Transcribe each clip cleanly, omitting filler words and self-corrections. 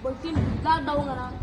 Bertin daa daw nga naan.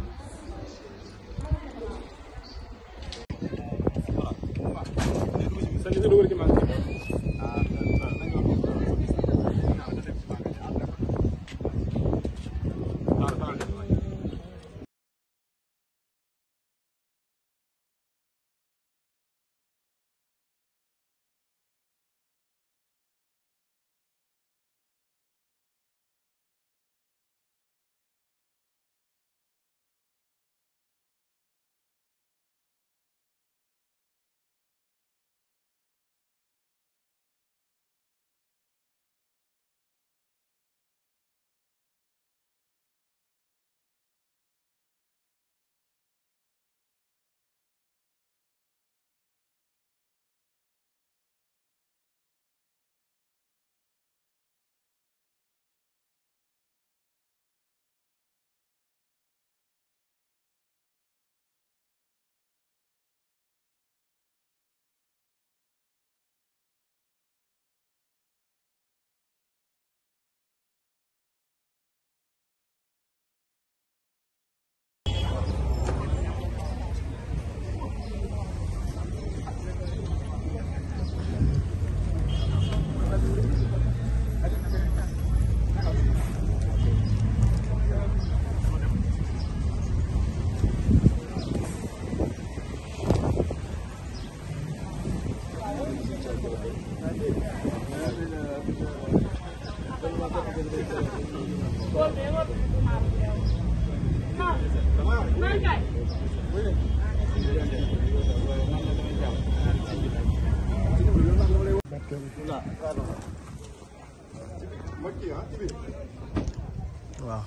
Wow.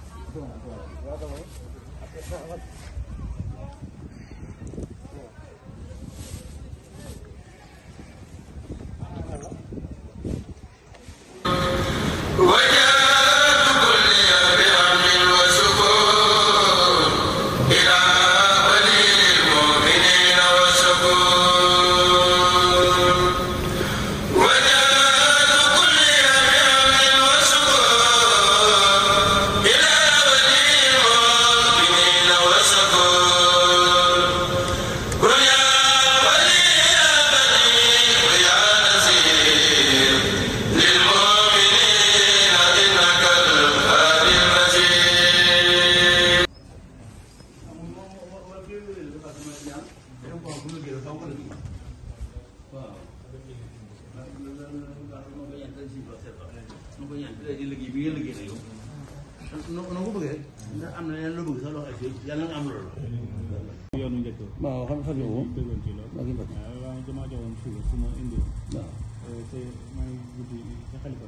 waaw xam nga moom dëggoon ci loolu. maa ngi bëgg. waaw damaa joxoon suba su ma indi woon. waaw. te maa ngi guddi sa xalifa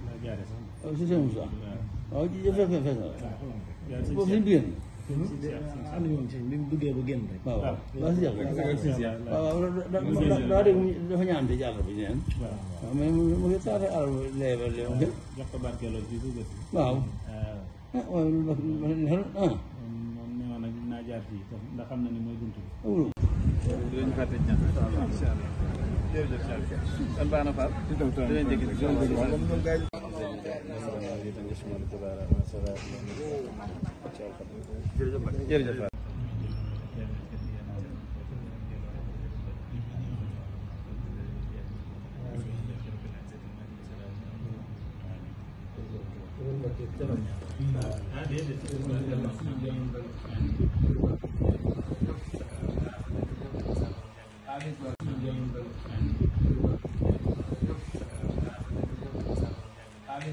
la jaare sax. waaw si seen Moussa. waaw ji fekk na. waaw boobu si biir. am na yoon si bi mu duggee ba génn rek. waaw waaw si jàll. waaw daa dégg dafa ñaan di jàll bi neen. waaw mais mu ngi taata alal leebal leebal. jox ko barkeeloo ci suba si. waaw. waaye lu moom nee woon nag naa jaar fii ndax xam na ni mooy buntu bi. dinañ fàtte ñaan incha allah jërëjëf kon baax na Fall dinañ jéggi jërëjëf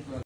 Fall